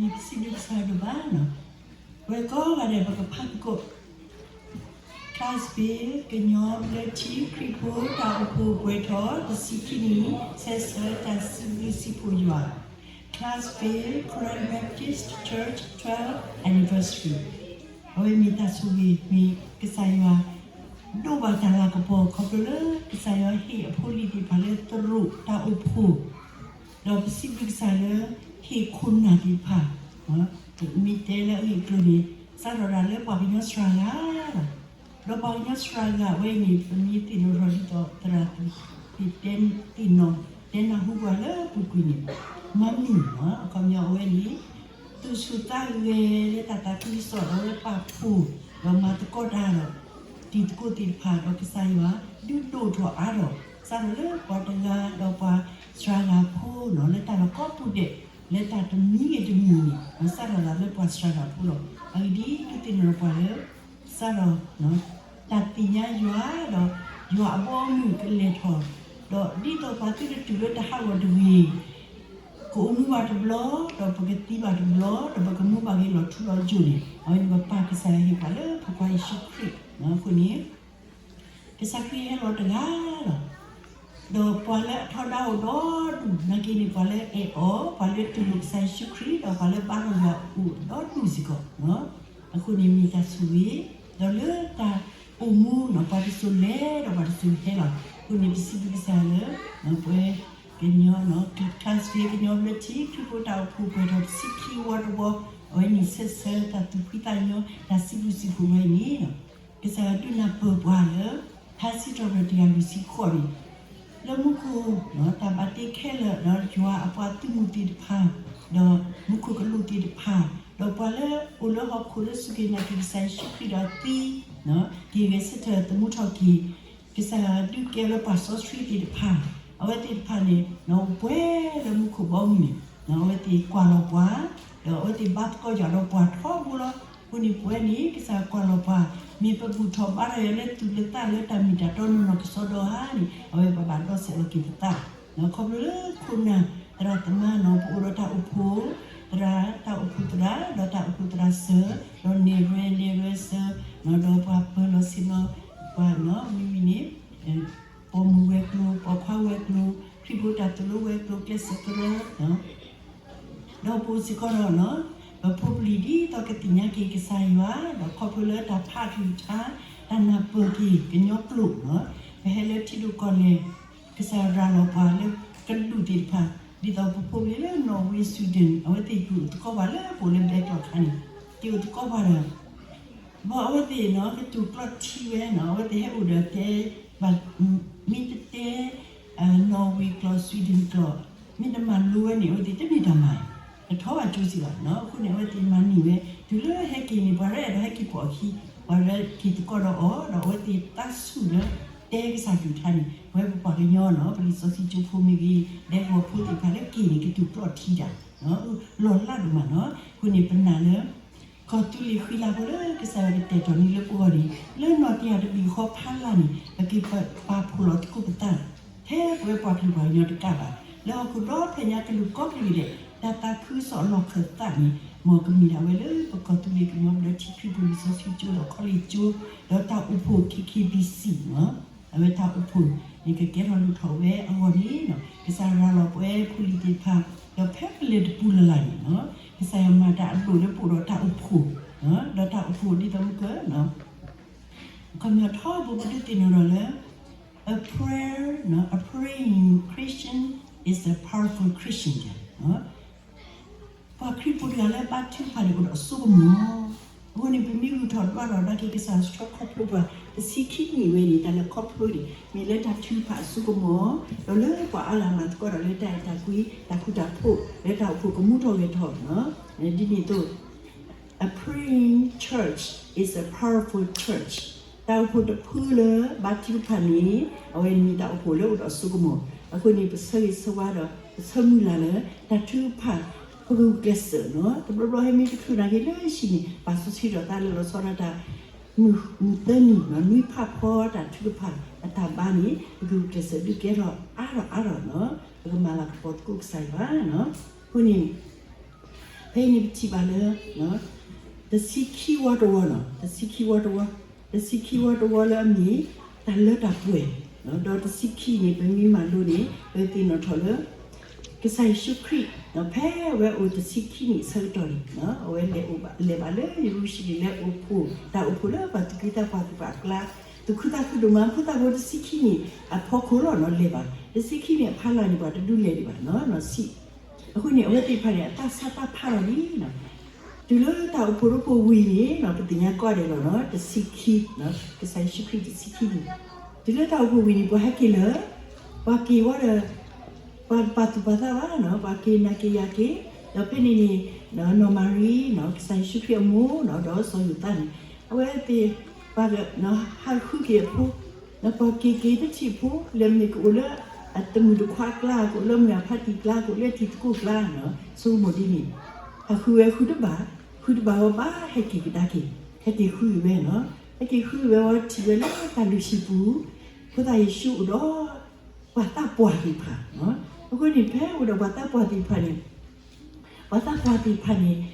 ပစံးဘျုးကစၢ်ယွၤဒိၣ်မးလီၤ. ပဝဲကိးဂၤဒဲး ပကဖးသကိး Clarksville ကညီဘျၢထံခရံာ်ဖိတၢ်အိၣ်ဖှိၣ်ပှဲၤထီၣ် တဆံခံနံၣ် ဆဲးဆၢတၢ်စံးဘျုးစံးဖှိၣ်ယွၤ Clarksville Korean Baptist Church twelfth anniversary. အဝဲမ့ၢ်တၢ်ဆိၣ်ဂ့ၤ မ့ၢ်ကစၢ်ယွၤ ဒိးဘၣ်တၢ်လၤကပီၤ ခီဖျိလၢကစၢ်ယွၤဟ့ၣ်အဖိအလံၤသ့ၣ်တဖၣ်လၢသရိာ်တၢ်အိၣ်ဖှိၣ် ဒီးပစံးဘျုးကစၢ်လၢ ဟ့ၣ်ခိၣ်နၢ်သ့ၣ်တဖၣ် မ့ၢ်တဲလၢအဂ့ၢ်အကျိၤန့ၣ် စးထီၣ်ဒၣ်လၢပှၤကညီစှၤဂၤလီၤ. ဒီးပှၤကညီစှၤဂၤဝဲအံၤန့ၣ် ပမ့ၢ်သ့ၣ်နီၣ်ထီၣ်ဒ်သိးသရၣ် သ့ၣ်နီၣ် တဲနၢ်ဟူပှၤလၢပူၤကွံာ်န့ၣ် မၤမုာ်လီၤ. အခီပညီအဝဲန့ၣ် သူၣ်ဆူၣ်သးဂဲၤလၢတၢ်သးခုကစီၣ်ဒီးအဝဲပာ်ဖှိၣ် ဒီးမၤသကိးတၢ်ဒီး တံၤသကိးသ့ၣ်တဖၣ်ဒီးကစၢ်ယွၤ ဒုးဒိၣ်ထီၣ်အါထီၣ် စးထီၣ်လၢပှၤတဂၤဒီးပှၤစှၤဂၤဖိနီၤ လၢတၢ်လီၢ်ကိးပူၤဒဲး လၢတၢ်တမံၤဂ့ၤတမံၤန့ၣ် စးထီၣ်ဒၣ်လၢပှၤစှၤဂၤဖိလီၤ. အဂ့ၢ်ဒ်အံၤ ဒုးသ့ၣ်နီၣ်ထီၣ်ပှၤလၢ စးထီၣ် တၢ်သ့ၣ်ညါယွၤဒီး ယွၤအဘီအမုၢ်ကလဲၤထီၣ် ဒီးဒ်သိးပှၤသုတတုၤလၢတၢ်ဟးဂီၤတဂ့ၤ ကအိၣ်မူဘၣ်တဘျီ ဒီးပကသံဘၣ်တဘျီ ဒီးပကမူဘၣ်က့ၤလီၤထူလီၤယိာ်န့ၣ် အဝဲန့ၣ်ပပၢ်ကစၢ်ယွၤဟ့ၣ်ပှၤလၢဖိခွါယ့ၣ်ၡူးခရံာ်အဃိန့ၣ် ကစၢ်ခရံာ်ဟဲလီၤတဂၤလီၤ. ဒီးပှၤလၢအထီဒါအိၣ်ဒီဒူၣ် နာ်က့န့ၣ် ပှၤလၢအဲၣ်အီၤ ပှၤလၢတူၢ်လိာ်ကစၢ်ယ့ၣ်ၡူးခရံာ် ဒီးပှၤလၢဘါထီၣ်ယွၤအိၣ်ဒီဒူၣ်စ့ၢ်ကီး အဃိန့ၣ်မ့ၢ်တၢ်ဆိၣ်ဂ့ၤ ဒီးလၢတၢ်အိၣ်မူန့ၣ် ပှၤတစိၤလဲၤဒီးပှၤတစိၤဟဲလီၤ. အဃိန့ၣ် ပစံးဘျုးကစၢ်လၢ ပဝဲကညီ Clarksville ကညီဘျၢထံခရံာ်ဖိတၢ်အိၣ်ဖှိၣ်ပှဲၤထီၣ်တဆံခံဝီတဝီ အဝဲန့ၣ်ဆဲးဆၢတၢ်သူၣ်ဖှံသးညီ တၢ်စံးဘျုးစံးဖှိၣ်ဝဲအံၤန့ၣ် ကစၢ်ယွၤဒုးနၢ်ပၢၢ်ပှၤလၢ ထါစံးထီၣ်ပတြၢၤတကယၤလွံၢ်ဆံဃိးန့ၣ် လၢမူခိၣ် တၢ်ဘၣ်တ့ခဲလၢာ် ဒီးယွၤအပှၤသုးမုၢ်သ့ၣ်တဖၣ် ဒီးမူခိၣ်ကလူးသ့ၣ်တဖၣ် ဒီးပှၤလၢအိၣ်လၢဟီၣ်ခိၣ်လၢစူၢ်က့ၤနာ်က့ၤကစၢ်ယ့ၣ်ၡူးခရံာ်ဒီးသံ က့ၤဂဲၤဆၢထၢၣ်သမူထီၣ်က့ၤ ကစၢ်ယွၤဒုးကဲလၢပှၤစီဆှံသ့ၣ်တဖၣ် အဝဲသ့ၣ်တဖၣ်န့ၣ် ပှဲၤလၢမူခိၣ်ဘီမုၢ်န့ၣ် အဝဲသ့ၣ်ကွၢ်လီၤပှၤ ဒီးအဝဲသ့ၣ်ဘါသကိးယွၤဒီးပှၤထီဘိလီၤ. အဃိန့ၣ်ပဝဲန့ၣ် ကစၢ်ယွၤကွၢ်လီၤပှၤ မ့ၢ်ပဘူၣ်ထီၣ်ဘါထီၣ်ယွၤလၢသူၣ်လၢသးလၢတၢ်မ့ၢ်တၢ်တီနီၢ်နီၢ်ကစီဒီဧါန့ၣ် အဝဲပဘၣ်ဒီးဆဲးလီၤက့ၤပသး ခီဖျိလၢခိၣ်နၢ်သရၣ်သမါန့ၣ် ပအိၣ်ဒီးတၢ်အိၣ်ဖှိၣ် သရၣ် တၢ်အိၣ်ဖှိၣ်သရၣ် ဒီးတၢ်အိၣ်ဖှိၣ်သရၣ်စၢၤ ဒီးနဲၣ်ရွဲလဲၤရွဲစၢၤ ဒီးပှၤပၢၤလီၤဆ့ၣ်နီၤ ပှၤမ့ၢ်ဝံၤန့ၣ် ပိာ်မုၣ်ဝဲၤကျိၤ ပိာ်ခွါဝဲၤကျိၤ ခရံာ်ဖိတၢ်သိၣ်လိဝဲၤကျိၤ ကျဲးစၢးကရၢ ဒီးပအိၣ်စ့ၢ်ကီးဒီး ပဖိပလံၤဒ်သိးကသ့ၣ်ညါက့ၤကစၢ်ယွၤ ဒီးခီဖျိလၢတၢ်ဖးအကလုၢ်ကထါ တၢ်နၢ်ပၢၢ်က့ၤကညီကျိာ် ပဟဲလၢထံဒိၣ်ကီၢ်လဲၢ် ကစၢ်ယွၤရၤလီၤပှၤလၢကဒူၣ်သ့ၣ်တဖၣ် ဒ်သိးပဖိပလံၤလၢ Norway Sweden အဝဲသ့ၣ်က့ၤအိၣ်သကိးပှၤလၢပအိၣ်လၢဘဲကျိာ်ခါန့ၣ် က့ၤအိၣ်သကိးပှၤဒီး ဘၣ်အဝဲသ့ၣ်န့ၣ် ကတူၢ်ကျီၢ်ထံဝဲန့ၣ် အဝဲသ့ၣ်ဟဲအိၣ်ဒီးတဲ ဘၣ် မ့ၢ်တတဲ Norway ကျိာ် Sweden ကျိာ် မ့ၢ်တမၤလိဝဲန့ၣ် အဝဲသ့ၣ်တမ့ၢ်တၢ်မၤ တထီၣ်ဘၣ်ကၠိစ့ၢ်ဘၣ်န့ၣ် အဃိန့ၣ် အဝဲသ့ၣ်မၤန့ၢ်ဝဲ တုၤလၢဟဲက့ၤန့ၣ် ပှၤရဲၣ်အဲၣ်ဒိးဟဲက့ၤပိာ်အခံ ပှၤရဲၣ်က့ၤသကိးဒီးအီၤ ဒီးအဝဲသ့ၣ်သးဆူၣ်လၢ တဲကစၢ်ကလုၢ်ကထါန့ၣ် ပဝဲပပှၤကညီန့ၣ် ပလံာ်စီဆှံကၠိဖိမ့ၢ်ဂ့ၤ ဒဲကဝီၤဖိသ့ၣ်တဖၣ်လၢက့ၤန့ၣ် ကတူၢ်ကျီၢ်ထံဒၣ် လီၤလးဒိၣ်မးန့ၣ် အဃိန့ၣ် ပနာ်လၢ ကီၢ်သူလ့ၤဃံလၤဖိလၢကစၢ်ယွၤကတဲာ်ကတီၤန့ၢ်လၢပဂီၢ်န့ၣ် လၢနီၢ်တယၢ်တဘ့ၣ်ဃီဖးလၢ်န့ၣ် ပက့ၤပာ်ဖှိၣ်လီၤသကိးပသး ထဲပဝဲပှၤကလုာ်ပှၤကညီတကးဘၣ် လၢဟီၣ်ခိၣ်ဒီဖျၢၣ်ညါကလုာ်ကိးကလုာ်ဒဲး တၢ်သးခုကစီၣ်အလီၢ်ခၢၣ်သးန့ၣ် မ်ကမ့ၢ်ဒၣ်ဝဲလၢပကီၢ်သူလ့ၤကညီဘျၢထံခရံာ်ဖိလံာ်စီဆှံကၠိဒီးခီလ့ၣ်ကၠိ ဒီးတၢ်အိၣ်ဖှိၣ် K K B C န့ၣ် အဝဲတၢ်အိၣ်ဖှိၣ်န့ၣ် ကကဲထီၣ်လိၣ်ထီၣ်ဝဲအဂီၢ်န့ၣ် ကစၢ်ယွၤရၤလီၤပဝဲဖိလံၤသ့ၣ်တဖၣ် ဒီးဖဲပလဲၤတပူၤလၢ်လၢ်န့ၣ် ကစၢ်ယွၤမၤတၢ်အဒိၣ်လၢပအိၣ်ဒီးတၢ်အိၣ်ဖှိၣ် ဒီးတၢ်အိၣ်ဖှိၣ်ဒ်သိးမုၢ်ကၢ အခီပညီထီဘိပဒုးသ့ၣ်နီၣ်ဒီးလၢ a prayer, a praying Christian is a powerful Christian. ပှၤခရံာ်ဖိတဂၤလၢဘါထုကဖၣ်န့ၣ်အိၣ်ဒီးအစိကမီၤ အဃိန့ၣ် ပမ့ၢ်ဂုာ်ထီၣ်ဒွးထီၣ်ဒၣ်က့ၤကစၢ်ယွၤဆီခီဖျိပှၤ တဆံခံနံၣ်ဝဲန့ၣ် တၢ်လဲၤခီဖျိန့ၣ် မ့ၢ်လၢတၢ်ထုကဖၣ်အစိကမီၤ ဒီးလၢပှၤအါဂၤမၤသကိးဒီးလၢတၢ်အဲၣ်တၢ်ကွံ တၢ်ဃူတၢ်ဖိး လၢတၢ်အိၣ်ဖှိၣ်ကမူထီၣ်ဂဲၤထီၣ် ဒ်န့ၣ်အသိး A praying church is a powerful church. တၢ်အိၣ်ဖှိၣ်တဖုလၢဘါထုကဖၣ်န့ၣ် အဝဲမ့ၢ်တၢ်အိၣ်ဖှိၣ်လၢအိၣ်ဒီးအစိကမီၤ အဃိန့ၣ် ပဆၢဂ့ၤဆၢဝါဒီး ပဆၢမုၢ်လၢ်လၢ တၢ်ထုကဖၣ် ပဂုာ်ကျဲးစၢးန့ၣ် တဘျီဘျီဟဲမ့ၢ်တချုးနာ်က့ၤလၢဟံၣ်န့ၣ် ပာ်စီဆှံဒီးသးလၢလီၤဆီဒၣ်တၢ် မုၢ်သၢနံၤ နွံဖးဖီတၢ်ထုကဖၣ်အတၢ်ဘါန့ၣ် ပဂုာ်ကျဲးစၢးဒုးကဲထီၣ်အါထီၣ်အါထီၣ်န့ၣ် ပကမၤလၤကပီၤသကိးကစၢ်ယွၤန့ၣ် အဃိန့ၣ် ဖဲအံၤန့ၣ်ပထံၣ်ဘၣ်လၢ တဆံခံဝီတဝီနီၤ, တဆံခံဝီတဝီ, တဆံခံဝီတဝီလၢအမ့ၢ် တၢ်လၢတၢ်ပှဲၤ, ဒီးတဆံခံန့ၣ် ပမ့ၢ်မၤလိန့ၣ် ပသ့ၣ်နီၣ်ထီၣ်လၢ ကစၢ်ယ့ၣ်ၡူးခရံာ် ဖဲအဝဲအိၣ်တဆံခံနံၣ်အဆၢကတီၢ်န့ၣ် အဝဲလဲၤအိၣ်ဘၣ် လဲၤဘၣ်လၢယရူၤၡလ့ၣ် လဲၤအိၣ်ဖှိၣ် တၢ်အိၣ်ဖှိၣ်လၢပှၤသူၣ်က့သးပှၢ်သ့ၣ်တဖၣ်အကျါ, သူၣ်ခုသးခုဒိၣ်မး ဖိသၣ်ဖိတဆံခံနံၣ်အဖီခိၣ်လီၤနီၤ လဲၤဘၣ်, တဆံခံနံၣ်အဖီလာ်န့ၣ် ပှၤတဒုးလဲၤဒံးဘၣ်နီၤ, ဆံး အဃိန့ၣ် အဝဲသ့ၣ်တဖၣ်န့ၣ် အတၢ်ဆါတၢ်ဖးလီၤလံနီၤ, တုၤလၢတၢ်အိၣ်ဖှိၣ်ရိဖှိၣ်ဝံၤန့ၣ် ပသ့ၣ်ညါကိးဂၤဒဲးလီၤနီၤ, တဆံခံ, ကစၢ်ယ့ၣ်ၡူးခရံာ်တဆံခံနံၣ်, တုၤလၢတၢ်အိၣ်ဖှိၣ်ဝံၤန့ၣ် ပှၤဟဲက့ၤလၢ ပှၤက့ၤဝဲဒီး ပှၤတပာ်သူၣ်ပာ်သးဘၣ်နီၤ, ပှၤက့ၤနၤက့ၤယၤက့ၤ, ဒီးဖဲန့ၣ်န့ၣ် နီၢ်မၤရံနီၤ ကစၢ်ယ့ၣ်ၡူးခရံာ်အမိၢ်နီၤ ဒီးစီၤယိၤသးန့ၣ် အဝဲသ့ၣ် ပှၤက ဟးဃုက့ၤအဖိ, ဒီးပှၤက့ၤက့ၤတထံၣ်ဖိ လၢမ့ၢ်ကအိၣ်လၢ အတမုၣ်တခွါအကျါ ကအိၣ်လၢမုၢ်အဖါတံၢ်ကျါ ကအိၣ်လၢထံသကိးကျါနီၤ, ဆိကမိၣ်ဒ်န့ၣ် ဟးဃုဝဲဃုတဘၣ်, ဃုတဘၣ်ဝဲဘၣ် ဟဲက့ၤကဒါက့ၤ, ဟဲက့ၤဃုက့ၤဝဲနီၤ, ဟဲက့ၤဃုက့ၤဝဲဝံၤထံၣ်ဝဲလၢတၢ်လုၢ်ဟံၣ်ပူၤ ဖိသၣ်ယ့ၣ်ၡူးအိၣ်ဒီး ပှၤသးပှၢ်သ့ၣ်တဖၣ်, အဃိန့ၣ် ဖဲအိၣ်ဒီးပှၤသးပှၢ်သ့ၣ်တဖၣ်န့ၣ် ပှၤသးပှၢ်သ့ၣ်တဖၣ်န့ၣ်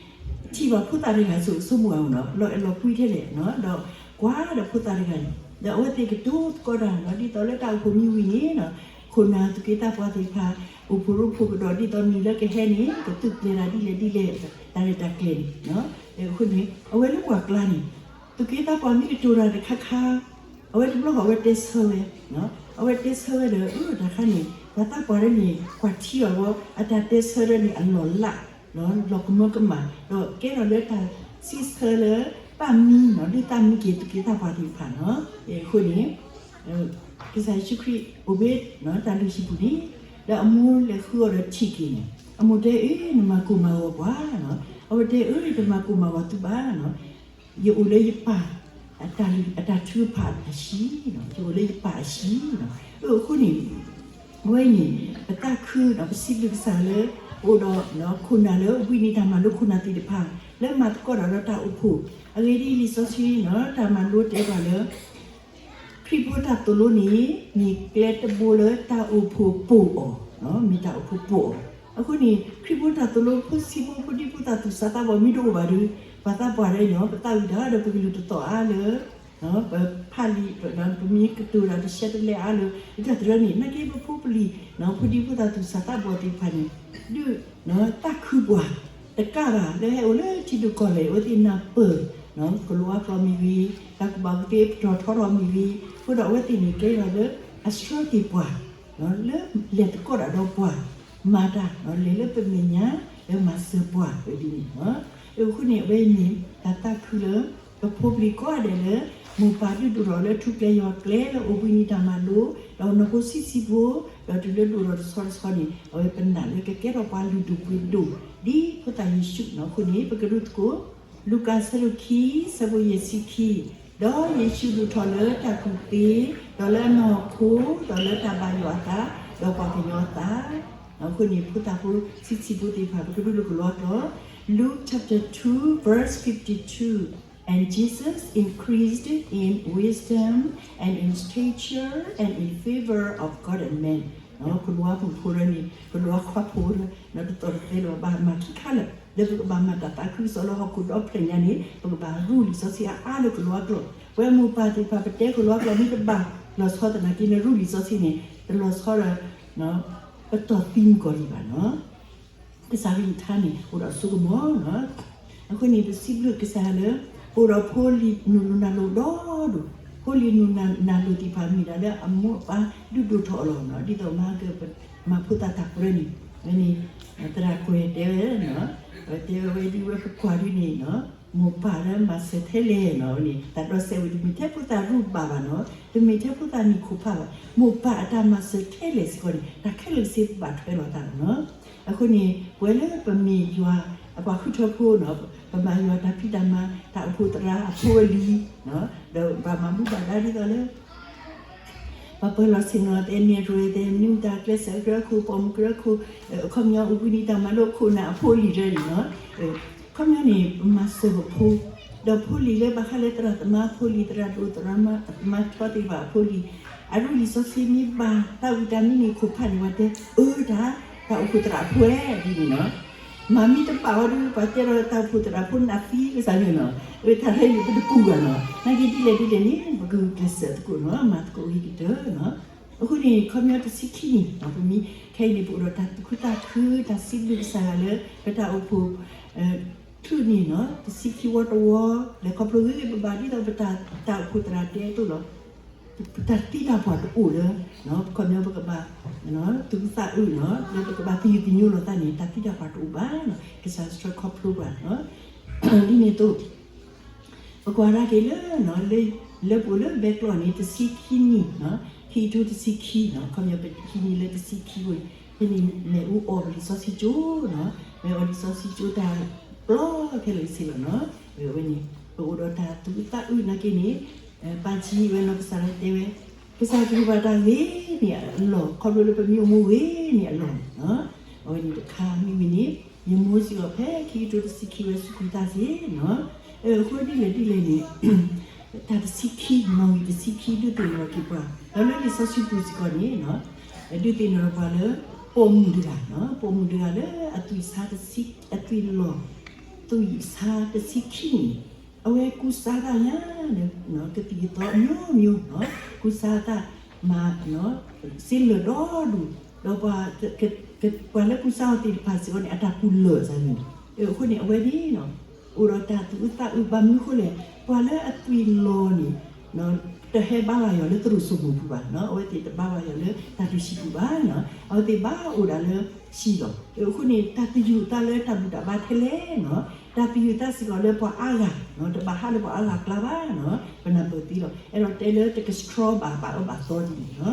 ထံၣ်ဘၣ်ဖိသၣ်တဂၤအသိး ဆိကမိၣ်အီၤနီၤ လီၤအဲၣ်လီၤကွံထဲလဲၣ်နီၤ, ဒီးကွၢ်ဒီးဖိသၣ်တဂၤန့ၣ် ဒီးအဝဲသ့ၣ်ကတိၤသကိးတၢ်နီၤ ဒ်သိးလၢတၢ်အိၣ်ဖှိၣ်မ့ၢ်ဝံၤန့ၣ်နီၤ ခိၣ်နၢ်သူၣ်က့သးပှၢ်သ့ၣ်တဖၣ် အိၣ်ဖှိၣ်ရိဖှိၣ်ကဒီး ဒ်သိးနံၤလၢကဟဲန့ၣ် ကသုးကျဲၤတၢ်ဒ်လဲၣ်ဒ်လဲၣ် တၢ်ရဲၣ်တၢ်ကျဲၤန့ၣ်, အဃိန့ၣ် အဝဲလၢပှၤကျါန့ၣ် သူၣ်က့သးပှၢ်မ့ၢ်ကတိၤတၢ်တခါခါ အဝဲတဘျီဃီအဝဲတဲဆၢဝဲ, အဝဲတဲဆၢဝဲဒီး အၢ တၢ်ခါန့ၣ် ပှၤသးပှၢ်လၢန့ၣ် ကွၢ်ထံအီၤဝဲ အတၢ်တဲဆၢလၢန့ၣ် အလီၢ်လး လီၤကမၢကမၣ် ဒီးကဲထီၣ်လၢတၢ်စံးဆၢလၢ ပာ်မံနီၤ ဒုးသးမံက့ၤသူၣ်က့သးပှၢ်သ့ၣ်တဖၣ်နီၤ, အဃိန့ၣ် ကစၢ်ယ့ၣ်ၡူးခရံာ်အိၣ်ဖဲ တၢ်လုၢ်ဟံၣ်ပူၤန့ၣ် ဒီးအမိၢ်လဲၤဃုအီၤဒီးထံၣ်က့ၤန့ၣ် အမိၢ်တဲအၢ နမၤကိၢ်မၤဂီၤပှၤနီၤ, အဝဲတဲအၢ တမၤကိၢ်မၤဂီၤသုဘၣ်နီၤ ယအိၣ်လၢယပၢ် အတၢ်ထုကဖၣ်အဟံၣ်, ယအိၣ်လၢယပၢ်အဟံၣ်နီၤ, အဃိန့ၣ် အဝဲန့ၣ် ပသးခုဒီးပစံးဘျုးကစၢ်လၢ ပအိၣ်ဒီးခိၣ်နၢ်လၢဝံနံၤတၢ်မၤလိခိၣ်နၢ်သ့ၣ်တဖၣ် လၢမၤသကိးတၢ်ဒီးတၢ်အိၣ်ဖှိၣ်, အဂ့ၢ်ဒ်အံၤလံာ်စီဆှံနီၤ တၢ်မၤလိတဲပှၤလၢ ခရံာ်ဖိတၢ်သိၣ်လိန့ၣ် မ့ၢ်ကျဲတဘိလၢတၢ်အိၣ်ဖှိၣ်ပိာ်အီၤ, မ့ၢ်တၢ်အိၣ်ဖှိၣ်ပိာ်အီၤ, အဃိန့ၣ် ခရံာ်ဖိတၢ်သိၣ်လိ ဖိဆံးဖိ ဖိဒံဖိသၣ်သူၣ်စၢ်သးဘီၣ်မ့ၢ်တအိၣ်ဘၣ်ဒီး ပှၤသးပှၢ်ဒီးနီၤ ပသးဝံၣ်တၢ်ဒီးပကလုၢ်တသီၣ်အါလၢ ပဖးလံာ် ပမ့ၢ်ကတိၤတၢ်တရှဲတလဲအါလၢ တၢ်တရၢန့ၣ် နာ်က့ပဖိပလံၤ ဖိဒံဖိသၣ်သူၣ်စၢ်သးဘီၣ်သ့ၣ်တဖၣ်န့ၣ် ဒုးသးခုပှၤ တကးဘၣ် လၢဟဲအိၣ်လၢထံဒိၣ်ကီၢ်လဲၢ် အဝဲသ့ၣ်နၢ်ပၢၢ် ကလိၤအါကျိာ်မ့ၢ်ဂ့ၤ, တၢ်ကူၣ်ဘၣ်ကူၣ်သ့ပတီၢ်ထီထီၣ်မ့ၢ်ဂ့ၤ, အဃိဒီးအဝဲသ့ၣ်န့ၣ် ကဲထီၣ်လၢအဆှၢက့ၤပှၤ လၢလဲၤသကိးတၢ်ဒီးပှၤ မၤတၢ် လဲၤလၢပမဲာ်ညါ လၢမၤစၢၤပှၤဝဲဒ်န့ၣ်လီၤ. အဃိန့ၣ် အဝဲန့ၣ် တၢ်သးခုလၢ ပဖိပလံၤကိးဂၤဒဲးလၢ မိၢ်ပၢ်ဒုးဒိၣ်ထီၣ်လၢထူကျဲယွၤကျဲလၢအိၣ်ဘှံးနံၤတၢ်မၤလိ ဒီးနီၢ်ဖိဆံးဆံးဖိ ဒီးတုၤလၢဒိၣ်ထီၣ်တဆီတဆီန့ၣ် အဝဲပနာ်လၢကကဲထီၣ်ပှၤလုၢ်ဒိၣ်ပှ့ၤဒိၣ် ဒ်ဖိသၣ်ယ့ၣ်ၡူးနီၤ. အဃိန့ၣ် ပကရူၢ်သကိး လူၤကၣ်အဆၢဒိၣ်ခံ အဆၢဖိယဲၢ်ဆံခံ, ဒီးယ့ၣ်ၡူးဒိၣ်ထီၣ်လၢတၢ်ကူၣ်သ့, ဒီးလၢအနီၢ်ခိ, ဒီးလၢတၢ်ဘၣ်ယွၤအသး, ဒီးပှၤကညီအသး, အဃိန့ၣ် ဖိသၣ်ဖိဆံးဆံးဖိသ့ၣ်တဖၣ် ပကရူၢ်လၢကလံးကျိာ်, Luke chapter two, verse fifty-two, and Jesus increased in wisdom and in stature and in favor of God and men. ကလံးဖိဖိလၢန့ၣ် ကလံးခွါဖိလၢ တသီၣ်တသဲလၢၤဘၣ် မၤခံခါလၢာ် လၢပကဘၣ်မၤတၢ်သးခုကစီၣ်လၢဟီၣ်ခိၣ်ဒီဖျၢၣ်ညါန့ၣ် ပကဘၣ်ရူၢ်လံာ်စီဆှံအါအါလၢကလံးကျိာ်, ပဝဲမိၢ်ပၢ်သ့ၣ်တဖၣ် ပတဲကလံးကျိာ်မ့ၢ်တဘၣ်လီၤဆီသနာ်က့ နရူၢ်လံာ်စီဆှံန့ၣ် တလီၤဆီဒီး ပတီၢ်သံမုၢ်ကီၢ်လံဘၣ်နီၤ. ကစၢ်အကလုၢ်ကထါန့ၣ် အိၣ်ဒီးအစိကမီၤနီၤ. အဃိန့ၣ် ပစံးဘျုးကစၢ်ယွၤလၢ ပအိၣ်ဒီးဖိလံၤနုာ်လီၤနုာ်လီၤဒီး ဖိလံၤနုာ်လီၤနုာ်လီၤသ့ၣ်တဖၣ်မ့ၢ်ဒၣ်လၢအမိၢ်အပၢ်ဒုးဒိၣ်ထီၣ်အီၤလီၤနီၤ. ဒ်သိးမၤကမၤဖိသၣ်တၢ်ပှဲၤန့ၣ် ဝဲန့ၣ် သရၣ်ကွဲၤတဲဝဲနီၤ, တဲဝဲဒ်ဝဲပကွၢ်ဒ်န့ၣ်နီၤ မိၢ်ပၢ်လၢမၤစၢၤထဲလဲၣ်နီၤ ဝဲန့ၣ် တၢ်ဒီးစဲးဝဲတမ့ၢ်ထဲဖိသၣ်ရူၢ်ဘၣ်ဘၣ်နီၤ, တမ့ၢ်ထဲဖိသၣ်နံၣ်ခိၣ်ဖးဘၣ်, မိၢ်ပၢ်အတၢ်မၤစၢၤထဲလဲၣ်စ့ၢ်ကီးန့ၣ် တၢ်ခဲလၢာ်စ့ၢ်ကီးဘၣ်ထွဲလီၤသးလီၤနီၤ. အဃိန့ၣ် ပဝဲလၢပမ့ၢ်ယွၤ အပှၤဃုထၢဖိနီၤ, ပမၤယွၤတၢ်ဖံးတၢ်မၤ တၢ်အိၣ်ဖှိၣ်သရၣ်အဖိအလံၤ, ဒီးဘၣ်မၤဘူၣ်ဘၣ်ဒါဒ်သိးလၢ ပှၤပၢၤလီၢ်ဆ့ၣ်နီၤ တဲန့ၣ်ရၢၢ် တဲနုၢ်တၢ်ကျဲးစၢးကရၢခိၣ် ပိာ်မုၣ်ကရၢခိၣ်, အခီပညီအိၣ်ဘှံးနံၤတၢ်မၤလိခိၣ်နၢ်အဖိအလံၤရၢၢ်န့ၣ်နီၤ, အခီပညီန့ၣ် ပမၤစၢၤပဖိ ဒီးဖိလံၤလၢဘၣ်ဃးလၢသရၣ်သမါအဖိလံၤ သရၣ်သမါထီသ့ၣ်တဖၣ်အဖိလံၤ, အရူၢ်လံာ်စီဆှံမ့ၢ်ဘၣ် သးဝံၣ်တၢ်မ့ၢ်န့ၢ်ခိၣ်ဖးန့ၣ် ပှၤတဲအၢတၢ် တၢ်အိၣ်ဖှိၣ်သရၣ်အဖိဝဲဒ်န့ၣ်နီၤ. မၤမ့ၢ်တဘၣ်အီၤဒီး ပှၤတဲဒီးတၢ်အိၣ်ဖှိၣ်သရၣ်ဖိနးသံကစၢ်ယွၤနီၤ, အတၢ်ဟဲန့ၣ် ပတပူၤဘၣ်နီၤ, နာ်က့ဒ်လဲၣ်ဒ်လဲၣ်န့ၣ် ပကဂုာ်ကျဲးစၢးသကိးနီၤ, မၤသကိးဂ့ၤကတၢၢ်နီၤ. အဃိန့ၣ် ခီပညီတဆံခံနံၣ် ပမ့ၢ်ခဲအံၤန့ၣ် ပအိၣ်ဒီးတၢ်သူၣ်ခုသးခု တၢ်စံးဘျုးကစၢ်ယွၤလၢ ပတၢ်အိၣ်ဖှိၣ် ချုးန့ၣ်နီၤ, တဆံခံဝီတဝီ, လဲၤခီဖျိဂ့ၤဂ့ၤဘၣ်ဘၣ် ဒ်သိးပတၢ်အိၣ်ဖှိၣ်သရၣ်တဲအသိးလီၤ. ပတၢ်သံတၢ်ပှၢ်တအိၣ်လၢ ခီပညီပကဘၣ် သူၣ်အုးသးအုးနီၤ, လၢပကဘၣ်သယုၢ်သညိလီၤသးန့ၣ် တၢ်သံတၢ်ပှၢ်တအိၣ်ဘၣ်နီၤ, ကစၢ်ဆှၢခီဖျိပှၤနီၤ. ဒ်န့ၣ်အသိး ပကွၢ်ဒၣ်က့ၤလၢ လၢပအိၣ်လၢဘဲကျိးန့ၣ် တဆံခံနံၣ်နီၤ, ခံကထိတဆံခံနီၤ, ခီပညီပဟံးန့ၢ်လၢတဆံခံဝဲ, ဖဲန့ၣ်မ့ၣ်အူအီၣ်ပလံာ်စီဆှံကၠိနီၤ, မ့ၢ်အီၣ်လံာ်စီဆှံကၠိတၢ်ပျီခဲလၢာ်ကဆ့လီၤနီၤ. ဝဲန့ၣ် ပအိၣ်ဒီးတၢ်သူၣ်အုးသးအုးနာ်က့န့ၣ် ပၢ်ကံဝဲနီၤ ကစၢ်လၢတဲဝဲ ကစၢ်ကလုၢ်ဘၣ်တၢ်ဂ့ၤန့ၣ်အလီၢ် ခီဖျိလၢပမ့ၢ်အိၣ်မူဂ့ၤန့ၣ်အလီၢ်န့ၣ်နီၤ. အဝဲန့ၣ်တခါမ့ၢ်ဝံၤန့ၣ် ယမိၢ်စ့ၢ်ကီးဖဲခံကထိတဆံခံဝဲစူးကွံာ်သးစ့ၢ်နီၤ. အဃိဒ်လဲၣ်ဒ်လဲၣ်န့ၣ် တၢ်တဆံခံ နီၣ်ဂံၢ်တဆံခံ ဒုးသ့ၣ်နီၣ်ထီၣ်က့ၤပှၤ ဒီးလၢလံာ်စီဆှံပူၤစ့ၢ်ကီးန့ၣ် ဒုးသ့ၣ်နီၣ်ထီၣ်ပှၤလၢ ပိာ်မုၣ်တဂၤနီၤ, ပိာ်မုၣ်တဂၤလၢအသွံၣ်ဆါတဆံ အသွံၣ်လီၤ သွံၣ်ဆါတဆံခံန့ၣ် အဝဲကူစါသးညါ ကသံၣ်ကသီအမျိုးမျိုးနီၤ, ကူစါသးမၤ စ့လၢာ်ဒီဒူၣ်, ဒီးပှၤ ပှၤလၢကူစါအီၤသ့ၣ်တဖၣ်စ့ၢ်ကီးန့ၣ် အတၢ်ကူၣ်လၢာ်စ့ၢ်န့ၣ်, အဃိန့ၣ် အဝဲန့ၣ် အိၣ်ဒီးတၢ်သူၣ်အုးသးအုးဘၣ်မနုၤဃိလဲၣ်, ပှၤလၢအသွံၣ်လီၤန့ၣ် တဟဲဘါဘၣ်ယွၤလၢသရိာ်စိမိၤပူၤဘၣ်နီၤ, အဝဲသ့ၣ်တဘါဘၣ်ယွၤလၢတၢ်လုၢ်ဟံၣ်ပူၤဘၣ်နီၤ, အဝဲသ့ၣ်ဘၣ်အိၣ်ဒၣ်လၢဟံၣ်လီၤ. အဃိန့ၣ် တၢ်သယုၢ်သးလၢတၢ်ဘူၣ်တၢ်ဘါထဲလဲၣ်နီၤ, တၢ်သယုၢ်သးစ့ၢ်ကီးလၢပှၤအါဂၤနီၤ, တဘၣ်ဟးလၢပှၤအါဂၤအကျါဘၣ်နီၤ, ပနၢ်ပၢၢ်သ့လီၤ. အဲၣ်ဒိးတဲလၢတကဆှီဘၣ် ဘၣ်အၢဘၣ်သီဒ်န့ၣ်နီၤ.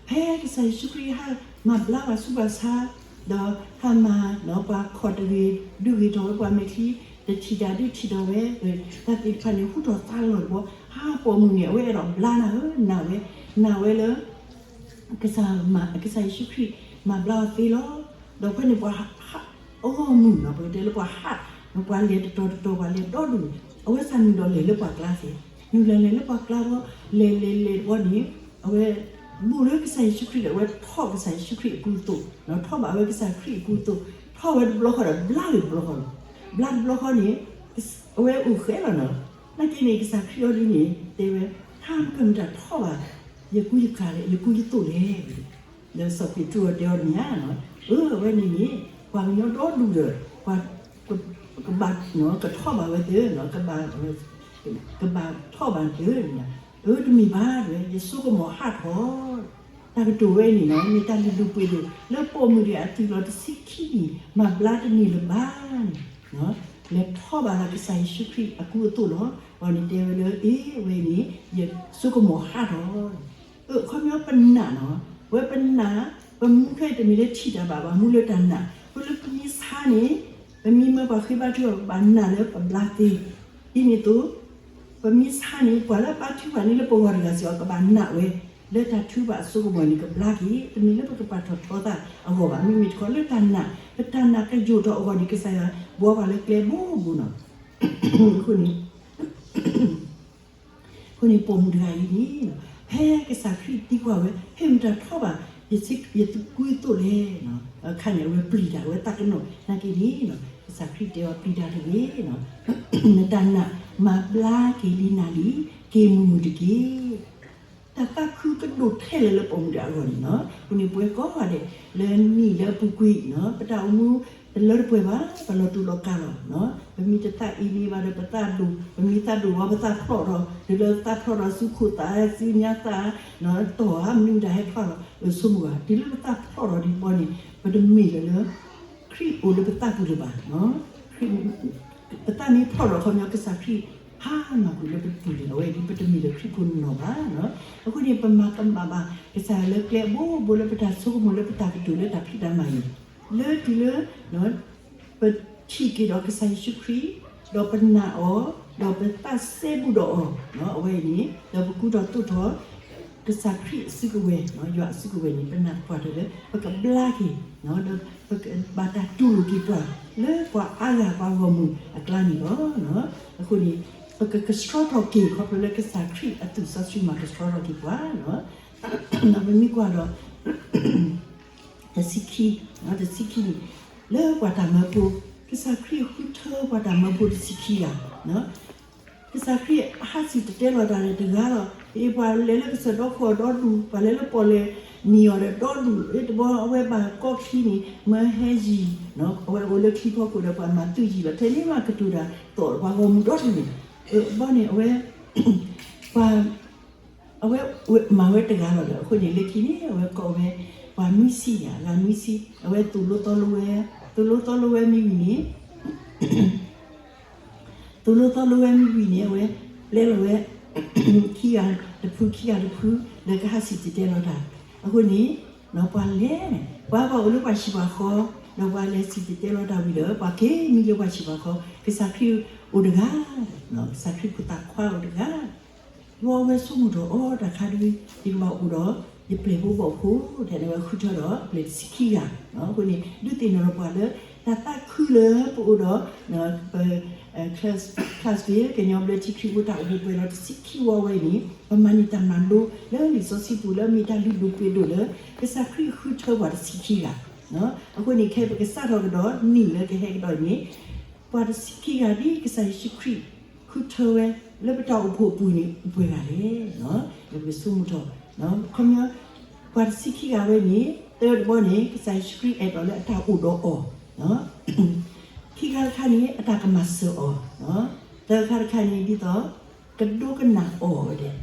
ဖဲကစၢ်ယ့ၣ်ၡူးခရံာ်ဟးမၤဘျါပှၤဆူးပှၤဆါ ဒီးဟးမၤနီၤ ပှၤခီၣ်တဂ့ၤ ဒုးဂ့ၤထီၣ်ဝဲပှၤမဲာ်ချံ, တထံၣ်တၢ်ဒုးထံၣ်ထီၣ်ဝဲ, တၢ်သ့ၣ်တဖၣ်န့ၣ် ဟူထီၣ်သါလီၤတဘျီ, ဟးပိာ်မုၣ်န့ၣ် အဝဲအဲၣ်ဒိးဘျါနၤဧၢ, နာ်ဝဲ, နာ်ဝဲလၢ ကစၢ်မၤ ကစၢ်ယ့ၣ်ၡူးခရံာ်မၤဘျါအီၤသ့လီၤ. ဒီးဖဲန့ၣ်ပှၤဟး အဂီၢ်မုၢ်နီၤ, ပကတဲလၢပှၤဟး, ပှၤလဲၤတတီၤတတီၤ ပှၤလဲၤဒီဒူၣ်န့ၣ် အဝဲစးနုာ်ဒီးလဲၤလၢပှၤကျါစ့ၢ်, နုာ်လီၤလဲၤလၢပှၤကျါဘီ, လဲၤလဲၤလဲၤတဘျီန့ၣ် အဝဲ ဘူးလၢကစၢ်ယ့ၣ်ၡူးခရံာ်ဒီး အဝဲထီၣ်ကစၢ်ယ့ၣ်ၡူးခရံာ်အကူအသိး, ထီၣ်ဘၣ်ဝဲကစၢ်ခရံာ်အကူအသိး, ထီၣ်ဝဲတဘျီဃီဒီး ဘျါဝဲတဘျီဃီလီၤ. ဘျါတဘျီဃီန့ၣ် အဝဲအိၣ်ဃဲလီၤနီၤ. နာ်က့န့ၣ် ကစၢ်ခရံာ်အီၤဒ်န့ၣ် တဲဝဲ, ဟါမကမတၤထီၣ်ဘၣ် ယကူယကၤလဲၣ်, ယကူယသိးလဲၣ်. ဒီးစီၤပ့းတရူးအီၤတဲအီၤတမ့ၢ်ဧါနီၤ, အၢ အဝဲန့ၣ်န့ၣ် ပှၤကညီဒီဒူၣ်ဒီး ပှၤ ကဘၣ် ကထီၣ်ဘၣ်ဝဲသ့ၣ်နီၤ, ကဘၣ် ကဘၣ်ထီၣ်ဘၣ်တၢ်န့ၣ်, အၢ တမ့ၢ်ဘၣ်တဲဝဲ, ယစိကမီၤဟးထီၣ် တၢ်ကတိၤဝဲအံၤန့ၣ်နီၤ မ့ၢ်တၢ်လုၢ်ဒိၣ်ပှ့ၤဒိၣ် လၢပိာ်မုၣ်တဂၤအသွံၣ်လီၤတဆံခံနံၣ် မၤဘျါတန့ၢ်လၢၤဘၣ်န့ၣ်, လဲၤထီၣ်ဘၣ်လၢကစၢ်ယ့ၣ်ၡူးခရံာ်အကူအသိးလီၤ. အီၤန့ၣ်တဲဝဲလၢ အ့ အဝဲန့ၣ် ယစိကမီၤဟးထီၣ် အခီပညီပနာ်နီၤ, ဝဲပနာ် ပမူခဲအံၤတမ့ၢ်လၢထံၣ်တၢ်ဘၣ်ဘၣ် မူလၢတၢ်နာ်, ပလၢပမ့ၢ်ဆါန့ၣ် ပမ့ၢ်မၢပှၤဃ့ဘါထုကဖၣ် ပဘၣ်နာ်လၢပဘျါသ့, ဒ်န့ၣ်အသိး ပမ့ၢ်ဆါန့ၣ် ပှၤလၢအဘါထုကဖၣ်န့ၣ်လၢပဂီၢ်တဂၤစ့ၢ်ကီး ကဘၣ်နာ်ဝဲ လၢတၢ်ထုကဖၣ်အစိကမီၤန့ၣ် ကဘျါက့ၤ, တမ့ၢ်လၢပကပာ်ထီၣ်ထီသးအဂီၢ်ဘၣ်, မ့မ့ၢ်တခီလၢတၢ်နာ်, ပတၢ်နာ်ကယိာ်ထီၣ်အဂီၢ်န့ၣ် ကစၢ်ယွၤဘှီပှၤလၢကျဲဘိဘိနီၤ. အဃိန့ၣ် အဃိန့ၣ် ပိာ်မုၣ်တဂၤအံၤန့ၣ် ဖဲကစၢ်ခရံာ်သံကွၢ်ဝဲ ဟ့ၣ်မတၤထီၣ်ဘၣ် ယကူယသိးလဲၣ်, အခါန့ၣ် အဝဲပျံၤတၢ် အဝဲသးကနီၣ်နာ်က့န့ၣ် ကစၢ်ခရံာ်တဲအီၤ ပျံၤတၢ်တဂ့ၤ, နတၢ်နာ်မၤဘျါက့ၤလံနၤလံ, က့ၤမုာ်မုာ်တက့ၢ်. တၢ်သးခုကဒိၣ်ထဲလဲၣ်လၢပိာ်မုၣ်တဂၤအဂီၢ်န့ၣ်နီၤ, အဃိန့ၣ် ပဝဲကိးဂၤဒဲး လၢနံၣ်လၢအပူၤကွံာ်နီၤ ပတၢ်အိၣ်မူတလၢတပှဲၤဘၣ်, ပလီၤတူာ်လီၤကာ်လီၤ. ပမ့ၢ်တသးအ့န့ၢ်ဘၣ်ဒီး ပသးဒိၣ်, ပမ့ၢ်သးဒိၣ်ဘၣ် ပသးဖျီၣ်ထီၣ်, တုၤလၢသးဖျီၣ်ထီၣ်ဆူခိၣ်သးဆူညါသး, တီၢ်ဧါ မနုၤမတၤဟဲဖျီၣ်ထီၣ် ဆိကမိၣ်ဘၣ်, တုၤလၢပသးဖျီၣ်ထီၣ်ဒ်တဘျီန့ၣ် ပတမ့ၢ်လၢၤလၢ ခရံာ်အိၣ်လၢပသးပူၤလၢၤဘၣ်. ပသးမ့ၢ်ဖျီၣ်ထီၣ်အခီပညီ ကစၢ်ခရံာ် ဟါမၢ်ကွံာ်လၢပပူၤန့ၣ် အဝဲဒ်ပတမ့ၢ်လၢၤခရံာ်ဖိနီၢ်နီၢ်ဘၣ်. အဃိန့ၣ် ပမၤကမၣ်ဘၣ်ကစၢ်ယွၤလၢကျဲအဘိဘိလၢပတၢ်ဆိကမိၣ်လၢပတၢ်ကတိၤလၢတၢ်ဖံးတၢ်မၤအံၤ, လၢတုၤလၢ ပထံၣ်က့ၤဒီးကစၢ်ယ့ၣ်ၡူးခရံာ်, ဒီးပနာ်အီၤ, ဒီးပသးစဲဘူးဒီးအီၤ, အဝဲအံၤန့ၣ် ဒီးပကူထီၣ်သိးထီၣ် ကစၢ်ခရံာ်အစုကဝဲၤ, ယွၤအစုကဝဲၤန့ၣ် ပနာ်ပှၤတၢ်လၢ ပကဘျါက့ၤ, ဒီးပကဘၣ်တၢ်တူၢ်လိာ်က့ၤပှၤ လၢပှၤအါဂၤပှၤဂီၢ်မုၢ်အကျါန့ၣ်လီၤ. အဃိန့ၣ် ပကကဆှီထီၣ်က့ၤ ခီဖျိလၢကစၢ်ခရံာ်အသွံၣ်စီဆှံမၤကဆှီထီၣ်က့ၤပှၤ, ဒီးပမ့ၢ်ကွၢ်ဒီး တဆံခံ, တဆံခံန့ၣ် လၢပှၤတၢ်မၢဖိ, ကစၢ်ခရံာ်ဃုထၢပှၤတၢ်မၢဖိတဆံခံဂၤ, ကစၢ်ခရံာ်ဟးစံၣ်တဲၤတဲလီၤတၢ်န့ၣ်တဂၤလီၤ. ပှၤလဲၤလၢကစၢၢ်ဒီခိၣ်အီၤဒီဒူၣ်, ပှၤလဲၤလၢပီၣ်လဲၣ်မံၤအီၤဒီးဒီဒူၣ်, တဘျီအဝဲဘၣ်ကိးခံန့ၣ် မၢဟဲယံၤ, အဝဲအိၣ်လၢချံဖီခိၣ်ဒီးပှၤမၤသုးယံၤလီၤ. ထဲန့ၣ်မးကတိၤတၢ်သီၣ် ပှၤဂီၢ်မုၢ်ဒီဒူၣ်န့ၣ်, ဘီန့ၣ်အဝဲ ပှၤ အဝဲမၤဝဲတဂၤလီၤဒီး အဃိန့ၣ် လၢခံန့ၣ် အဝဲကိးဝဲ ပှၤနွံဆံန့ၣ် အဂၤနွံဆံ အဝဲသိၣ်လိသီလိဝဲ, သိၣ်လိသီလိဝဲမ့ၢ်ဝံၤန့ၣ် သိၣ်လိသီလိဝဲမ့ၢ်ဝံၤန့ၣ် အဝဲ ပျဲလီၤဝဲ ခံဂၤတဖု ခံဂၤတဖု လၢကဟးစံၣ်တဲၤတဲလီၤတၢ်. အဃိန့ၣ် ပှၤလဲၤန့ၣ် ပှၤဘၣ်အိၣ်လၢပှၤဆံးပှၤဃီ ဒီးပှၤလဲၤစံၣ်တဲၤတဲလီၤတၢ်ဝံၤဒီး ပှၤက့ၤမံလၢပှၤဆံးပှၤဃီ ကစၢ်ခရံာ်အိၣ်တဂၤ, ကစၢ်ခရံာ်ဖိသၣ်ခွါအိၣ်တဂၤ ဒီးအဝဲဆိကမိၣ်ထီၣ် အိ တၢ်ခါဒုး ယကဘၣ်အိၣ်ဒီး ယပျဲၢ်ဖိဘီၣ်ဖိ တဲန့ၣ် အဝဲဃုထၢဒီးပျဲၢ်တဆံခံဂၤ. အဃိန့ၣ် ဒုးသ့ၣ်နီၣ်ထီၣ်ပှၤလၢ တၢ်သးခုလၢပအိၣ်ဒီး ပ class ကညီဘျၢထံခရံာ်ဖိတၢ်အိၣ်ဖှိၣ်ပှဲၤဒီးတဆံခံဝီဝဲအံၤန့ၣ် ပမၤန့ၢ်တၢ်မၤလိလၢလံာ်စီဆှံပူၤလၢမ့ၢ်တၢ်လုၢ်ဒိၣ်ပှ့ၤဒိၣ်လၢ ကစၢ်ခရံာ်ဃုထၢပှၤတဆံခံဂၤ. အဃိန့ၣ် ခဲအံၤပကစးထီၣ်ကဒီးနံၣ်လၢကဟဲကဒီးအံၤန့ၣ် ပှၤတဆံခံဂၤဒ်ကစၢ်ယ့ၣ်ၡူးခရံာ် ဃုထၢဝဲ လၢပတၢ်အိၣ်ဖှိၣ်အပူၤန့ၣ် အိၣ်ပှဲၤဂၤလဲၣ်. ပကဆိကမိၣ်ထီၣ် ခီပညီ ပှၤတဆံခံဂၤဝဲန့ၣ် တၢ်တဘီန့ၣ် ကစၢ်ယ့ၣ်ၡူးခရံာ်အဲၣ်ဒိးလၢအတၢ်အိၣ်ဒီးအီၤ, ခံခါတခါန့ၣ် အတၢ်ကမၤစၢၤအီၤ, သၢခါတခါန့ၣ် ဒ်သိး ကဒိကနၣ်အီၤဝဲဒၣ်,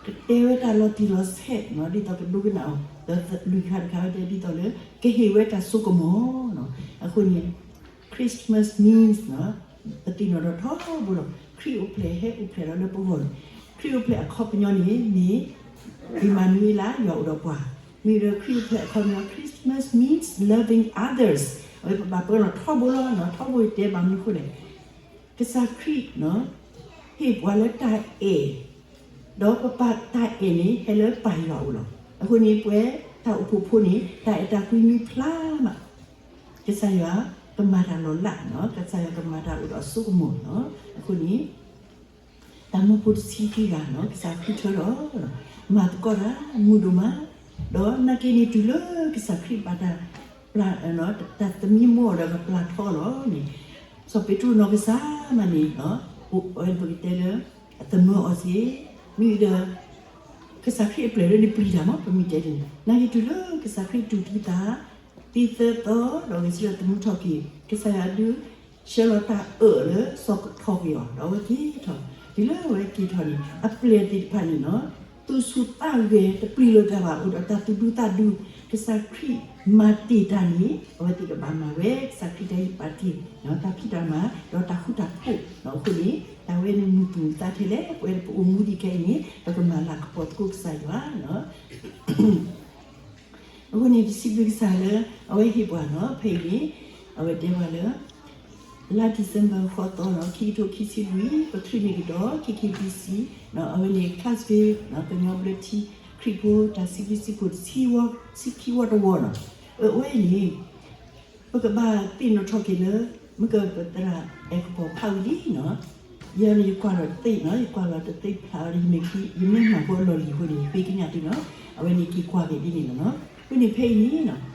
ကတဲဝဲတၢ်လီၤတံၢ်လီၤဆဲး ဒ်သိးကဒိကနၣ်အီၤ, ဒီးလွံၢ်ခါတခါဝဲဒၣ် ဒ်သိးလၢ ကဟ့ၣ်ဝဲတၢ်စိကမီၤ. အဃိန့ၣ် Christmas means ပသ့ၣ်နီၣ်ထီၣ်ထီဘိလီၤ. ခရံာ်အိၣ်ဖျဲၣ်ဟဲအိၣ်ဖျဲၣ်ဒီးလၢပဂီၢ်န့ၣ်, ခရံာ်အိၣ်ဖျဲၣ်အခီပညီန့ၣ် မ့ၢ် အ့မၤနူၤအ့လး ယွၤအိၣ်ဒီးပှၤ, မ့ၢ်ဒီးခရံာ်အိၣ်ဖျဲၣ်အခီပညီ Christmas means loving others. အဝဲပဘၣ်ပၢလီၤထီဘိလီၤ. ထီဘိတဲဘၣ်မနုၤအဃိလဲၣ်, ကစၢ်ခရံာ် ဟ့ၣ်ပှၤလၢတၢ်အဲၣ် ဒီးပပာ်တၢ်အဲၣ်န့ၣ် ဟဲလၢပၢ်ယွၤအအိၣ်လီၤ. အဃိန့ၣ် ပဝဲတၢ်အိၣ်ဖှိၣ်ဖိန့ၣ် တၢ်အဲၣ်တၢ်ကွံမ့ၢ်ဖျါမး ကစၢ်ယွၤကမၤတၢ်လီၤလး, ကစၢ်ယွၤကမၤတၢ်အိၣ်ဒီးအစိကမီၤလီၤ. အဃိန့ၣ် တၢ်မၢဖိတဆံခံဂၤန့ၣ် ကစၢ်ဃုထၢဒီး မၤသကိးတၢ်မုာ်ဒိၣ်မး, ဒီးနာ်က့န့ၣ်တုၤလၢကစၢ်ခရံာ်ဘၣ်တၢ် တၢ်သမံမီၢ်ဒီးကပျၢ်ထီလီၤန့ၣ်, စီၤပ့းတရူးနီၢ်ကစၢ်မးန့ၣ် အိၣ်ဝဲပကတဲလၢ အသမၢအီၤစ့ၢ်, မ့ၢ်ဒီး ကစၢ်ခရံာ်အပျဲၢ်လၢန့ၣ်ပျံၤတၢ်မး ပမ့ၢ်တဲန့ၣ် နာ်က့တုၤလၢကစၢ်ခရံာ်တူၢ်သံသး သံသၢသီ ဒီးဂဲၤဆၢထၢၣ်သမူထီၣ်က့ၤ ကစၢ်ယွၤဒုး ဆှၢလီၤတၢ်အၢၣ်လၢစီၤထီၣ်က့ၤအီၤ ဒီးအဝဲက့ၤထီၣ်, တုၤလၢအဝဲက့ၤထီၣ်န့ၣ် အပျဲၢ်သ့ၣ်တဖၣ်န့ၣ် သူၣ်ဆူၣ်သးဂဲၤတပျံၤလိာ်တၢ်ဘၣ် အိၣ်ဒီးတၢ်သူၣ်ဒူသးဒူ, ကစၢ်ခရံာ်မၤတ့ၢ်တၢ်န့ၣ် အဝဲသ့ၣ်ကဘၣ်မၤဝဲ ကစၢ်ခရံာ်တၢ်ဟ့ၣ်ပာ်တ့ၢ် တၢ်ဖံးတၢ်မၤ ဒီးတၢ်ဃူတၢ်ဖိးအဃိန့ၣ် တၢ်ဝဲန့ၣ်မုာ်သူၣ်မုာ်သးထဲလဲၣ် ပဝဲပအိၣ်မူဒံးခဲအံၤန့ၣ် ပကမၤလၤကပီၤသကိးကစၢ်ယွၤ အဃိန့ၣ် ပစံးဘျုးကစၢ်လၢ အဝဲဟ့ၣ်ပှၤနီၤ ဖဲအံၤန့ၣ် အဝဲတဲပှၤလၢ လါ December ဃီသီနီၤ ခံကထိခံဆံလွံၢ် ပချုးန့ၢ်ကဒီး ခံခံ ဘီ စံ အဝဲန့ၣ် class ဖဲ ကညီဘျၢထံ ခရံာ်ဖိတၢ်စံးဘျုးစံးဖှိၣ် ဆံခံဝီတဝီနီၤ အဝဲန့ၣ် ပကဘၣ်သ့ၣ်နီၣ်ထီၣ်က့ၤလၢ မ့ၢ်ကပသရၣ်အဲၣ်ကပီၤဖးဝံၤလံနီၤ ယဲန့ၣ် ယကွၢ်လီၤတသ့နီၤ ယကွၢ်လီၤတသ့ဖျါဒီး ယမဲာ်ချံ ယမဲာ်မၤဖိအလီၢ်လံၤအဃိန့ၣ် ယဃ့ကညးသုနီၤ အဝဲန့ၣ်က့ၤကွၢ်က့ၤဒ်န့ၣ်လီၤနီၤ အဃိန့ၣ်ဖဲအံၤန့ၣ်နီၤ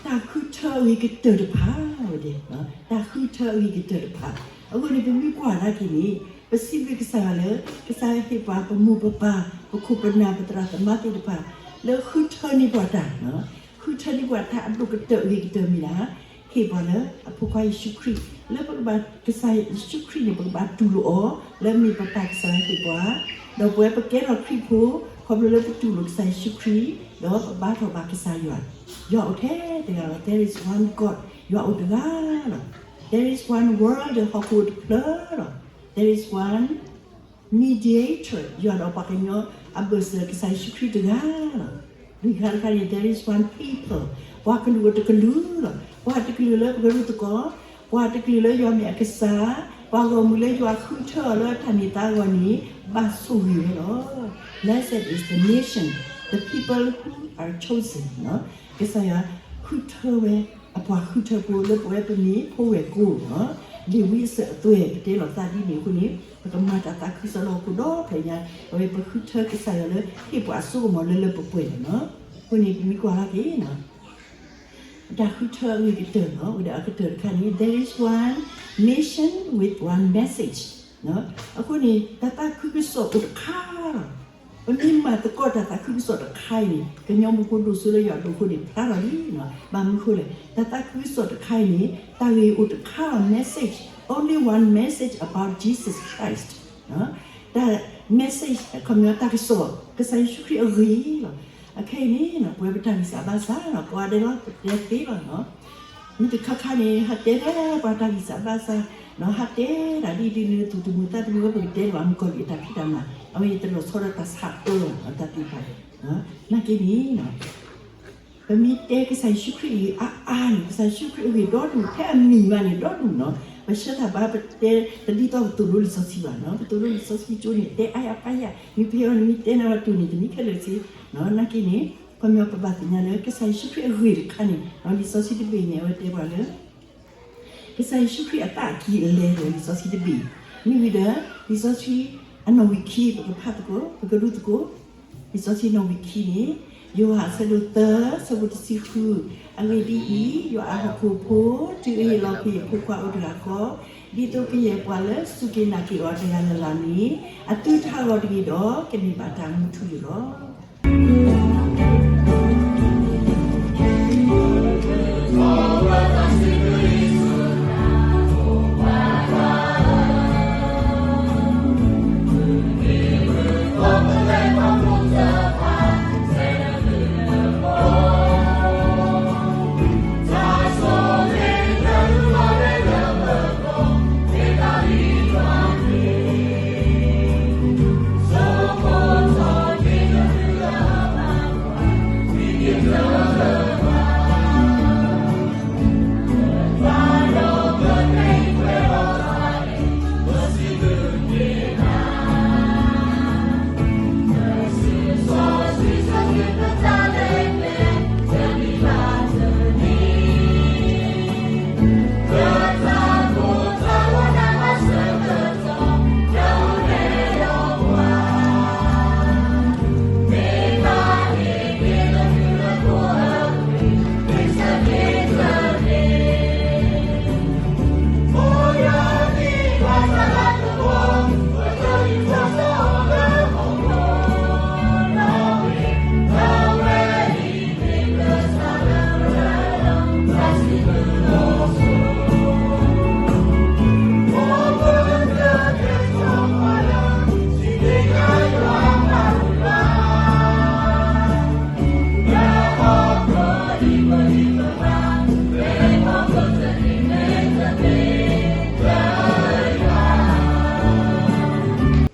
တၢ်ဃုထၢအဂ့ၤကတၢၢ်တဖၣ်ဝဲဒၣ် တၢ်ဃုထၢအဂ့ၤကတၢၢ်တဖၣ် အဃိန့ၣ် ပမ့ၢ်ကွၢ်ဒၣ်က့ၤန့ၣ် ပစံးဘျုးကစၢ်ယွၤလၢ ကစၢ်ယွၤဟ့ၣ်ပှၤပမိၢ်ပပၢ် ပခိၣ်ပနၢ် ပသရၣ်သမါသ့ၣ်တဖၣ် လၢဃုထၢန့ၢ်ပှၤတၢ် ဃုထၢန့ၢ်ပှၤတၢ်အဒိၣ်ကတၢၢ်အဂ့ၤကတၢၢ်မ့ၢ်ဒၣ် ဟ့ၣ်ပှၤလၢအဖိခွါယ့ၣ်ၡူးခရံာ် လၢပကဘၣ်ကစၢ်ယ့ၣ်ၡူးခရံာ်န့ၣ် ပကဘၣ်တူၢ်လိာ်အီၤ လၢမ့ၢ်ပပၢ်ကစၢ်ယွၤဟ့ၣ်ပှၤ ဒီးပဝဲပကဲထီၣ်ခရံာ်ဖိ ခီဖျိလၢပတူၢ်လိာ်ကစၢ်ယ့ၣ်ၡူးခရံာ် ဒီးပဘါထီၣ်ဘၣ်ကစၢ်ယွၤ ယွၤအိၣ်ထဲတဂၤလီၤ There is one God ယွၤအိၣ်တဂၤလီၤ There is one world ဟီၣ်ခိၣ်အိၣ်တဖျၢၣ်လီၤ There is one mediator ယွၤဒီးပှၤကညီအဘၢၣ်စၢၤ ကစၢ်ယ့ၣ်ၡူးခရံာ်တဂၤလီၤ လွံၢ်ခါတခါန့ၣ် there is one people ပှၤကလုာ်အိၣ်တကလုာ်လီၤ ပှၤတကလုာ်လၢပကရူၢ်သကိး ပှၤတကလုာ်လၢယွၤမ့ၢ်အကစၢ် ပှၤဂီၢ်မုၢ်လၢယွၤဃုထၢအီၤလၢတၢ်န့ၢ်သါအဂီၢ်န့ၣ် ဘၣ်ဆိၣ်ဂ့ၤဝဲလီၤ Blessed is the nation, the people who are chosen ကစၢ်ယွၤဃုထၢဝဲ အပှၤဃုထၢဖိလၢပဝဲပမ့ၢ်ဖိဝဲၢ်ကိာ်လီၤ လ့ၣ်ဝံအစၢၤအသွဲၣ် ပတဲလီၤသးဒ်န့ၣ်အဃိန့ၣ် ပကမၤတၢ်သးခုကစီၣ်လၢဟီၣ်ခိၣ်ဒီဖျၢၣ်ညါ အဝဲပဃုထၢကစၢ်ယွၤလၢ ဟ့ၣ်ပှၤအစိကမီၤလၢလၢပှဲၤပှဲၤလီၤနီၤ အဃိန့ၣ် ပမ့ၢ်ကွၢ်လၢက့ၤနီၤ တၢ်ဃုထၢအဂ့ၤကတၢၢ်လီၤ. ဝံၤဒီးအကတၢၢ်တခါန့ၣ် There is one mission with one message. အဃိန့ၣ် တၢ်သးခုကစီၣ်အိၣ်တခါလီၤ. ပမ့ၢ်မၤသကိးတၢ်သးခုကစီၣ်တခါအံၤန့ၣ် ကညီဖိဒိၣ်စိလၢယွၤအဒိၣ်အဃိန့ၣ် ဖျါထီၣ်လံ. ဘၣ်မနုၤအဃိလဲၣ်, တၢ်သးခုကစီၣ်တခါအံၤန့ၣ် တၢ်ဂ့ၢ်အိၣ်တခါလီၤ. Message, only one message about Jesus Christ. တၢ် message ခီပညီတၢ်ကစီၣ် ကစၢ်ယ့ၣ်ၡူးခရံာ်အဂ့ၢ်လီၤ. အခဲအံၤန့ၣ် ပဝဲပတၢ်ဂံၢ်စၢ်ဘါစၢ်လီၤ. ကိးဂၤဒဲးလီၤ ပတဲသ့လီၤ. မုၢ်တခါခါန့ၣ် ဟးတဲဒၣ်ပှၤတၢ်ဂံၢ်စၢ်ဘါစၢ်, ဟးတဲဒၣ်ဒ်ဒ်နုၤသူၣ်တမုာ်သးတမုာ်ဝဲ ပကတဲလီၤ မုၢ်ကီၢ်လံၢ်အတၢ်ဖံးတၢ်မၤ အဝဲအံၤတလီၤဆီဒီးတၢ်ဆါအၢလီၤ တၢ်သ့ၣ်တဖၣ်န့ၣ်. နာ်က့န့ၣ် ပမ့ၢ်တဲကစၢ်ယ့ၣ်ၡူးခရံာ်အဂ့ၢ်အါအါန့ၣ် ကစၢ်ယ့ၣ်ၡူးခရံာ်အဂ့ၢ်ဒီဒူၣ် ဖဲအမံၤမးန့ၣ်ဒီဒူၣ်လီၤ. ပဆၢတၢ်ဘၣ်ပတဲတဒ်သိးပသိၣ်လိလံာ်စီဆှံဘၣ်လီၤ. ပသိၣ်လိလံာ်စီဆှံကၠိန့ၣ် တဲအါယၤပၢ်ယၤ မ့ၢ်ဖဲအံၤန့ၣ် မ့ၢ်တဲနၤဝဲတူၢ်န့ၣ် တမ့ၢ်ခဲလၢာ်စ့ၢ်. နာ်က့န့ၣ် ခီပညီပဘၣ်သ့ၣ်ညါလၢ ကစၢ်ယ့ၣ်ၡူးခရံာ်အဂ့ၢ်တခါန့ၣ် လံာ်စီဆှံတဘ့ၣ်န့ၣ် အဝဲတဲပှၤလၢ ကစၢ်ယ့ၣ်ၡူးခရံာ်အသးအကံၢ်အလဲလၢလံာ်စီဆှံတဘ့ၣ်, မ့ၢ်ဝံၤဒီး လံာ်စီဆှံအနီၣ်ဝံာ်ခံ ပကဖးသကိး ပကဒူသကိး, လံာ်စီဆှံနီၣ်ဝံာ်ခံန့ၣ် ယိၤဟၣ်အဆၢဒိၣ်သၢ ဆၢဖိတဆံဃု, အဂ့ၢ်ဒ်အံၤ, ယွၤအဟီၣ်ခိၣ်ဖိ တုၤအဟ့ၣ်လီၤကွံာ်အဖိခွါအိၣ်တဂၤဃီ, ဒ်သိးကယဲၢ်ပှၤလၢစူၢ်က့ၤနာ်က့ၤအီၤတဂၤလၢ်လၢ်န့ၣ် အသုတဟးဂီၤတဂ့ၤဒီး ကန့ၢ်ဘၣ်တၢ်မူထူယိာ်လီၤ.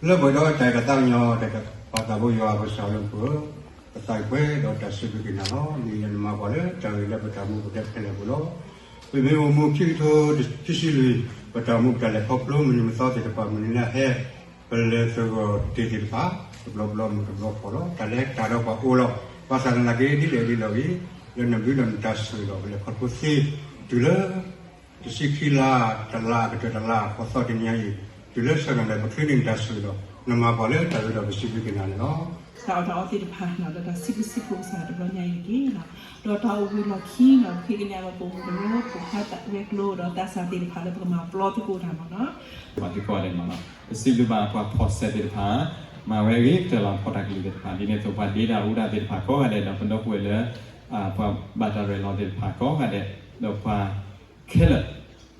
လၢပှဲၤဒီးတၢ်အဲၣ်တၢ်သးကညီၤ တၢ်ပၢ်သးဘိယွၤအကစၢ်လၢပှဲၤ ပသးပှဲၤဒီးတၢ်စံးဘျုးက့ၤနၤလီၤ. မ့ၢ်လၢနမၤပှၤလၢတၢ်ဂ့ၤလၢပတၢ်မူပတဲခဲလၢာ်အပူၤလီၤ. ပမ့ၢ်အိၣ်မူခံကထိခံဆံလွံၢ် ပတၢ်အိၣ်မူပတၢ်လဲၤခီဖျိမုၢ်နံၤမုၢ်သီသ့ၣ်တဖၣ် မုၢ်နံၤလၢအဟဲ ပလဲၤသဂၢၢ်တ့ၢ်သ့ၣ်တဖၣ် တဘျီဘျီမုၢ်တဘျီဃီလီၤ. တၢ်လဲၤတၢ်ဒီးပှၤအိၣ်လီၤ. ဘၣ်ဆၣ်သနာ်က့ဒ်လဲၣ်ဒ်လဲၣ်ဂ့ၤ လၢနဘျုးဒီးနတၢ်ဆိၣ်ဂ့ၤဒီး ပလဲၤခီဖျိသ့ တုၤလၢ တဆံခံလါ တလါ ကတၢၢ်တလါ ဃိးသီတနံၤအံၤ တုၤလၢဆၢကတီၢ်လၢပချုးန့ၢ်နတၢ်ဆိၣ်ဂ့ၤဒီး နမၤပှၤလၢတၢ်ဂ့ၤဒီးပစံးဘျုးက့ၤနၤန့ၣ်လီၤ. တၢ်အီၣ်တၢ်အီသ့ၣ်တဖၣ် ဒီးတၢ်စံးဘျုးစံးဖှိၣ်ကစၢ်ယွၤတဘျီညါအံၤတက့ၢ်. ဒီးတၢ်အိၣ်ဘှံးလီၢ်ခံန့ၣ် ပဃ့ကညးလီၤပအိၣ်မူတလၢ ပိာ်ခွါသးဝဲၤကျိၤ ဒီးသးစၢ်သ့ၣ်တဖၣ်လၢပကမၤပျီသကိးတၢ်မ့ၢ်နီၤ ပှၤသ့ၣ်ကိးဂၤဒဲးမ့ၢ်နီၤ ပစံးဘျုးဘၣ်ပှၤဖီၣ်စဲးသ့ၣ်တဖၣ် မၤဝဲအဂ့ၤကတၢၢ်လီၤ ဖီၣ်တၢ်ကလုၢ်သ့ၣ်တဖၣ် ဒ်န့ၣ်အသိးပှၤဒ့တၢ်အူတၢ်သ့ၣ်တဖၣ်ကိးဂၤဒဲး ဒီးပဒီပုၢ်ဝဲၢ်လၢ ပှၤဘၣ်တၢ်ရဲၣ်လီၤသ့ၣ်တဖၣ်ကိးဂၤဒဲး ဒီးပှၤခဲလၢာ်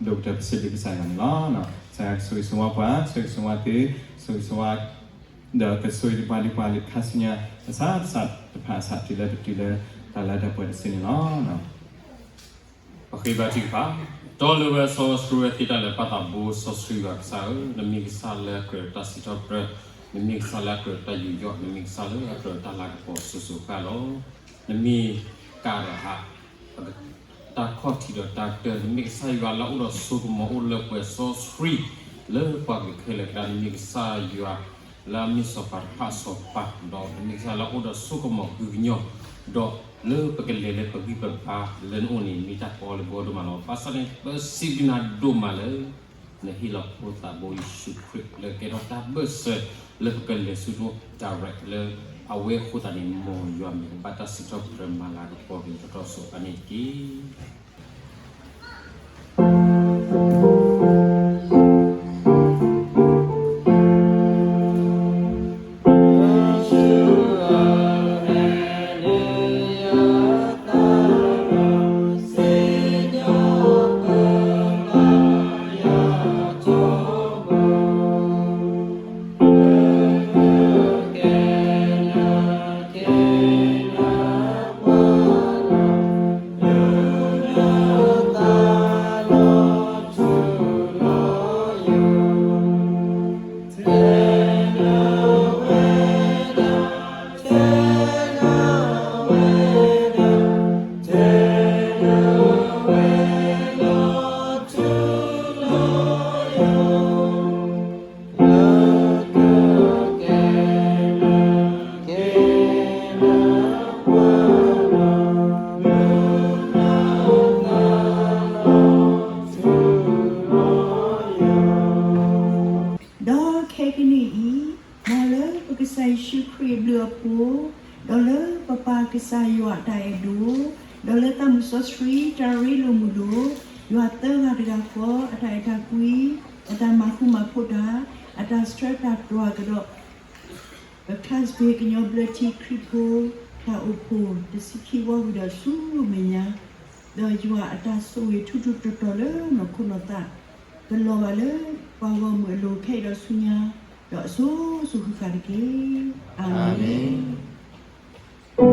ဒိၣ်ကတၢၢ်ပစံးဘျုးကစၢ်ယွၤန့ၣ်လီၤ. ကစၢ်ယွၤကဆိၣ်ဂ့ၤဆိၣ်ဝါပှၤ ဆိၣ်ဂ့ၤဆိၣ်ဝါသု ဆိၣ်ဂ့ၤဆိၣ်ဝါ ဒီးကဆိၣ်ဂ့ၤပှၤဒ်ပှၤလၢ ခါဆူညါ အဆၢတဖၣ်အဆၢတုၤလၢပတုၤလၢ တၢ်လၢတၢ်ပှဲၤတစုန့ၣ်လီၤ. ပဃ့ဘါထုကဖၣ်, တီလၢဝဲစီဆှံဝဲသ့တၢ်လၢာ်ပၢ်သးဘိစီဆှံယွၤကစၢ်ဧၢ, နမ့ၢ်ကစၢ်လၢအကြၢးတၢ်စံးထီၣ်ပတြၢၤ, နမ့ၢ်ကစၢ်လၢအကြၢးတၢ်ယူးယီၣ်, နမ့ၢ်ကစၢ်လၢအကြၢးတၢ်လၤကပီၤစိၤစိၤဃၣ်ဃၣ်လီၤ. နမ့ၢ်ကါဒီးဟး တၢ်ခီၣ်ထံးဒီးတၢ်ကတၢၢ်, နမ့ၢ်ကစၢ်ယွၤလၢအအိၣ်ဒီးစိကမီၤအိၣ်လၢပှဲၤစီဆှံ လၢပှၤကလုာ်ခဲလၢာ်ကဒါ, နမ့ၢ်ကစၢ်ယွၤလၢအမ့ၢ်စီၤပၤတဖၣ်စီၤပၤ, ဒီးနမ့ၢ်ကစၢ်လၢအအိၣ်ဒီးစိကမီၤဃုကညီၤ, ဒီးလၢပကလဲၤလၢပဂံၢ်ပဘါလၢနအိၣ်န့ၣ် မ့ၢ်တၢ်ကီလၢဘှီဒိၣ်မးလီၤ. ဘၣ်ဆၣ်န့ၣ် ပစံးဘျုးနၤဒိၣ်မးလၢ နဟ့ၣ်လီၤဖိသးဘိယ့ၣ်ၡူးခရံာ် လၢကဲထီၣ်တၢ်ဘၢၣ်စၢၤ လၢပကလဲၤဆူတၢ်ရဲၣ်လၢ အဝဲအဃိသတးန့ၣ် မ်ယွၤမ့ၢ်ဘၣ်တၢ်စံးထီၣ်ပတြၢၤမၤလၤကပီၤက့ၤ တတီၢ်စီၤအါန့ၣ်တက့ၢ်. ဒီးခဲကနံၣ်အံၤ, မ်လၢပကစၢ်ယ့ၣ်ၡူးခရံာ်အဘျုးအဖှိၣ်, ဒီးလၢပပၢ်ကစၢ်ယွၤအတၢ်အဲၣ်ဒိၣ်, ဒီးလၢသးမုၢ်စီဆှံတၢ်ရ့လိာ်မုာ်လိာ်, ယွၤသၢဂၤတဂၤဃီ အတၢ်အဲၣ်တၢ်ကွံ, အတၢ်မၤဃူမၤဖိးတၢ်, အတၢ်ဆှၢတၢ်တွၤကဒီး ပ Class B ကညီဘျၢထံခရံာ်ဖိ တၢ်အိၣ်ဖှိၣ်တဆံခံဝီဝံၤဒီးဆူမဲာ်ညါ, ဒီးယွၤအတၢ်ဆိၣ်ဂ့ၤထူထူတီတီလၢနီၢ်ခိနီၢ်သး, ကလီၤဘၣ်လၢပှၤဂီၢ်မုၢ်အလိၤခဲအံၤဒီးဆူညါ, ဒီးအစိၤစိၤဃၣ်ဃၣ်တက့ၢ်. အၤမ့ၣ်. ပူ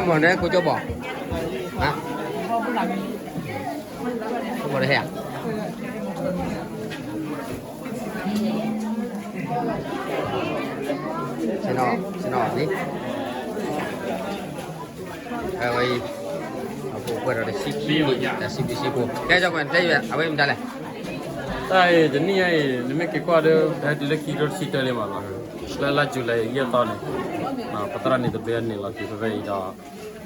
ၤတၢ်ဘၣ်တၢ်မနုၤန့ၣ်တၢ်အံၤ ကနီၢ်မီၢ်ဒဲး ကိကၠီဘီၣ်, ကိကၠီဘီၣ်ဒဲးဟဲဧါ, ဆ့ၣ်နီၤ, ဆ့ၣ်နီၤလံ, အဝဲအံၤ, အဖိခွဲးဒီးတဆံခံနံၣ် တဆံခံဆံဖိ, ကဲ ကၠီကွဲး တဲယွၤ အဝဲမတၤလဲၣ်, တၢ်အံၤ တနံၣ်ညါအံၤ နမ့ၢ်က့ၤကွၢ်ဒီး ပဟဲတုၤလၢခံကထိတဆံတၢလံမးလီၤ, လၢလါယူၤလံယဲၢ်သီန့ၣ်, ပသရၣ်န့ၣ်တဘျီန့ၣ်လီၤက့ၤဖဲဖဲအံၤဒီး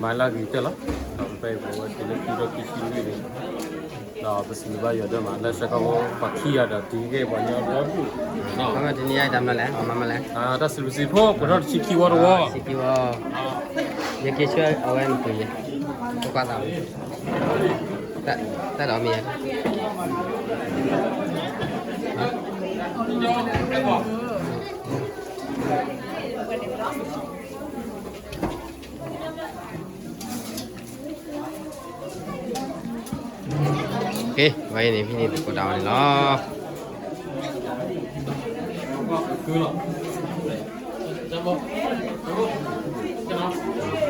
မၤလၢအဂ့ၤကတၢၢ်လီၤ, ဒီးဖဲဖဲအံၤ ပဝဲတုၤလၢခံကထိခံဆံလွံၢ်န့ၣ်, ဒီးပစံးဘျုးဘၣ်ယွၤဒိၣ်မး လၢဆၢကတီၢ်ပှၤခံဂၤဒီးတုၤခဲအံၤပှၤညီဒီဒူၣ်, တနံၣ်ညါအံၤတၢ်မနုၤလဲၣ်, မၤမနုၤလဲၣ်, တၢ်စံးဘျုးစံးဖှိၣ် ပှဲၤထီၣ်တဆံခံဝီတဝီ, တဆံခံဝီ, ယက့ၤဆှၢအဝဲနပှ့ၤယဲ, ကွၢ်သး, တၢ်ဒီးမ့ၢ်ယဲ ကဲ ဝဲအံၤန့ၣ် ဖဲန့ၣ်သကိးတၢ်အီၤန့ၣ်လီၤ.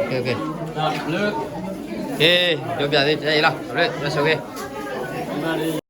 ကဲ ကဲ ဒိပျၢ်သ့ၣ်တဖၣ်အံၤလီၤ လၢဆိက့ၤ